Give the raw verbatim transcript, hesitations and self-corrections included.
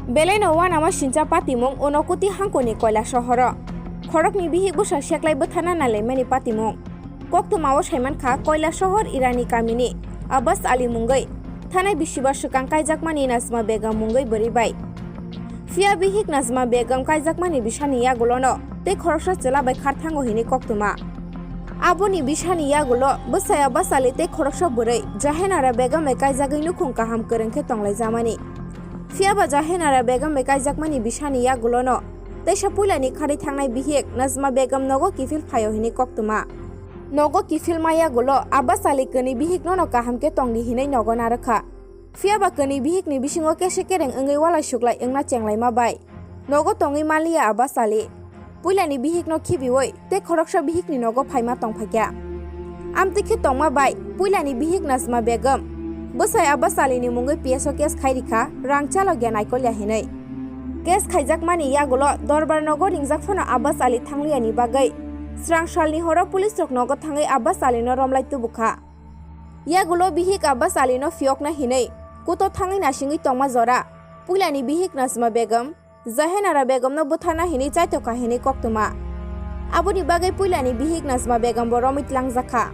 Belaino uanama sincha patimung Unakoti hangkoni Koilasohoro. Khorokni bihik bwsa seklai bwtharna nailaimani patimung. Koktwmao saimankha Koilasohor Irani kamini Abbas Ali mungwi thanai bisibar swkang kaijakmani Najma Begum mungwi bwrwi bai. Phiya bihik Najma Begum kaijakmani bisani yagulono tei khoroksa chwla bai kharthango hinwi koktwma. Aboni bisani yagulo bwsai Abbas Ali tei khoroksa bwrwi Jahenara Begum bai kaijagwi nukhung kaham kwrwng khe tonglaijamani. Phiyaba Jahenara Begum bai kaijakmani bisani yagulono teisa puilani kharwi thangnai bihik Najma Begum nogo kiphil phaio hinwi koktwma. Nogo kiphilma yagulo Abbas Ali kwnwi bihiknono kaham khe tongdi hinwi nogo narwkha. Phiyaba kwnwi bihikni bisingo kese kereng wngwi walai suklai wngna chenglaima bai nogo tongwi manliya Abbas Ali. Puilani bihikno khibiwi tei khoroksa bihikni nogo phaima tongphaikha. Amtwi khe tongma bai puilani bihik Najma Begum bwsai Abbas Alini mungwi P S o case khai rikha rang chalokya naikolya hinwi. Case khaijakmani yagulo Dorbar nogo ringjak phano Abbas Ali thangliyani bagwi srang salni horo police rok nogo thangwi Abbas Alino romlai tubukha. Yagulo bihik Abbas Alino phiyokna hinwi kuto thangwi nasingwi tongma jora puilani bihik Najma Begum Jahenara Begumno bwtharna hinwi chaitokha hinwi koktwma. Aboni bagwi puilani bihik Najma Begumbo romwi tlangjakha.